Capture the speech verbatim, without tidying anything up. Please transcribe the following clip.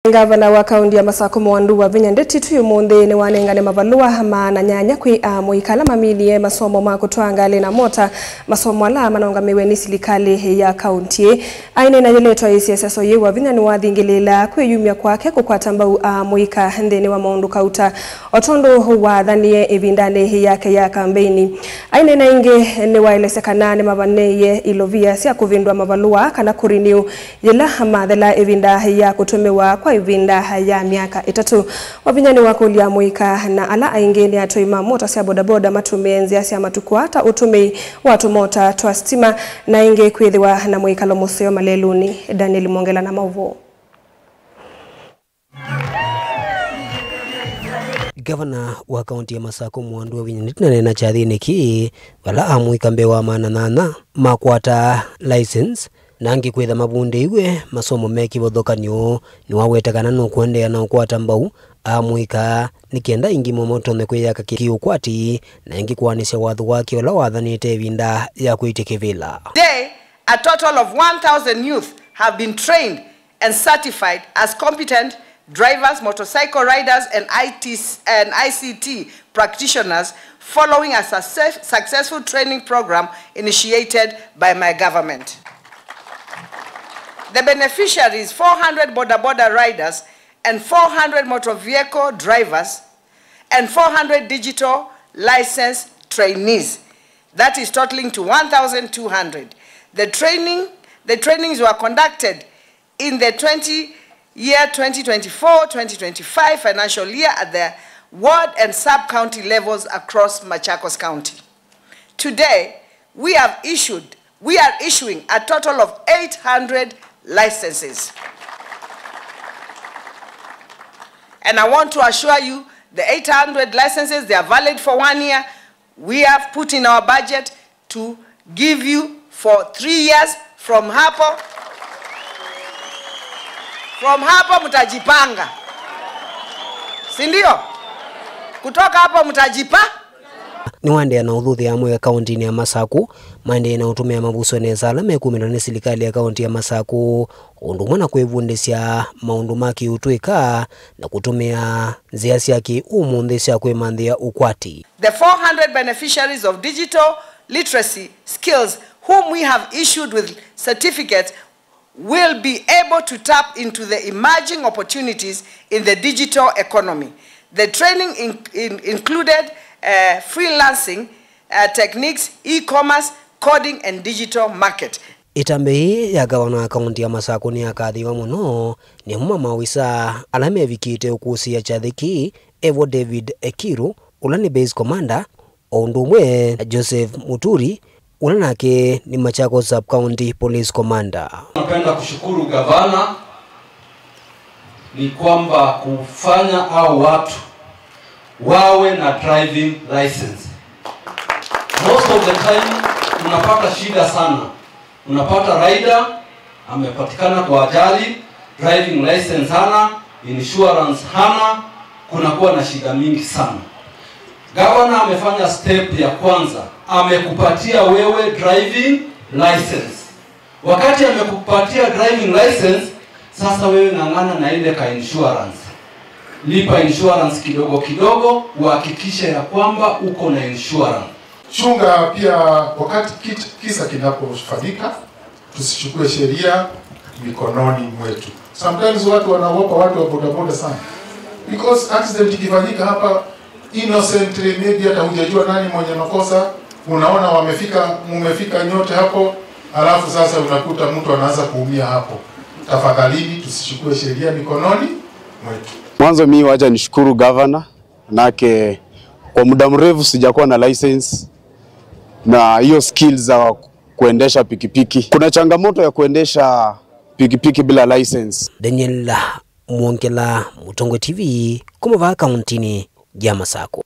Ngavana wa kaunti ya Masakũ Mwandu Wavinya Ndeti twi ũmũnthĩ nĩwanengane mavalũa maana nyanya kwĩ amũika ala maminie masomo ma kũtwaa ngalĩ na mota, masomo ala manaũngamĩwe nĩ silikalĩ ya kaunti ĩĩ. Aineena yĩletwa ĩsĩ ya syaso yĩĩ, Wavinya nĩwathingĩlĩĩla kwĩyumya kwake kũkwata mbau amũika nthĩnĩ wa maũndũ kauta, o tondũ wathanie ĩvindanĩ yake ya kambeini. Aineena ĩngĩ, nĩwaelesya kana nĩmavanĩie ilovia sya kũvĩndũa mavalũa kana kũriniu yĩla mathela ĩvinda ya kũtũmĩwa kwa ĩvinda ya myaka ĩtatũ. Wavinya nĩwakũlya amũika na ala aingĩ nĩ atwai ma mota sya bodaboda matũmĩe nzĩa sya matukũ aa ta ũtũmĩi wa tũmota twa sitima na ĩngĩ kwĩthĩwa na mwĩkalo mũseo malelũnĩ. Daniel Mwongela na maũvoo. Gavana wa kaunti ya Masakũ Mwandu Wavinya Ndeti naneena kyathĩnĩ kĩĩ, vala amũika mbee wa maana nyanya makwata license, na angĩ kwĩtha mavundĩiwe masomo me kĩvathũkany'o. Nĩwaweta kana nũkũendeea na ũkwata mbau amũika nĩ kenda aingĩ mũno matonye kwĩyaka kĩ-, kĩũkwati, na ĩngĩ kũanĩsya watho wake ũla wathanĩte ĩvinda ya kwĩtya kĩvĩla. Today, a total of one thousand youth have been trained and certified as competent drivers, motorcycle riders, and I T, and I C T practitioners following a success-, successful training program initiated by my government. The beneficiaries, four hundred boda boda riders and four hundred motor vehicle drivers, and four hundred digital license trainees. That is totaling to one thousand two hundred. The training, the trainings were conducted in the twenty, year twenty twenty-four twenty twenty-five financial year at the ward and sub-county levels across Machakos County. Today, we have issued, we are issuing a total of eight hundred licenses. And I want to assure you, the eight hundred licenses, they are valid for one year. We have put in our budget to give you for three years. From hapo, from hapo mtajipanga. Si ndio? Kutoka hapo mtajipa- Nĩwaendeea na ũthuthya amũika kauntinĩ ya Masakũ maendeee na ũtũmĩa mavuso nesa ala mekumĩlwa nĩ silikalĩ ya kaunti ya Masakũ, ũndũ ũmwe na kwĩvundĩsya maũndũ ma kĩũtũĩka na kũtũmĩa nzĩa sya kĩ-ũmũnthĩ sya kwĩmanthĩa ũkwati. The four hundred beneficiaries of digital literacy skills whom we have issued with certificates will be able to tap into the emerging opportunities in the digital economy. The training in, in, included, uh, freelancing, uh, techniques, e-commerce, coding, and digital market. Ĩtambya ĩĩ ya gavana wa kaunti ya Masakũ nĩyakathĩĩwa mũno nĩ amwe ma maovisaa ala mevikĩte ũkũsĩĩa kyathĩ kĩĩ, evo David Ekiru, ũla nĩ base commander, o ũndũ ũmwe na Joseph Muturi, ũla nake nĩ Machakos Sub-County Police Commander. Napenda kushukuru gavana ni kwamba kufanya hao watu wawe na driving license. Most of the time, tunapata shida sana. Unapata rider amepatikana kwa ajali, driving license hana, insurance hana, kunakuwa na shida mingi sana. Gavana amefanya step ya kwanza, amekupatia wewe driving license. Wakati amekupatia driving license, sasa wewe ng'ang'ana na ile ka insurance. Lipa insurance kidogo kidogo, uhakikishe ya kwamba uko na insurance. Chunga pia wakati kit-, kisa kinapofanyika, tusichukue sheria mikononi mwetu. Sometimes watu wanaogopa watu wa bodaboda sana. Because accident ikifanyika hapa, innocently, maybe hata hujajua nani mwenye makosa, unaona wamefika, mumefika nyote hapo, alafu sasa unakuta mtu anaanza kuumia hapo. Tafadhalini, tusichukue sheria mikononi mwetu. Mwanzo mi wacha nishukuru gavana, manake kwa muda mrefu sijakuwa na license na hiyo skills za kuendesha pikipiki. Kuna changamoto ya kuendesha pikipiki bila license. Daniel Mwongela, Mũtongoi T V, kuma vaa kauntinĩ ya Masakũ.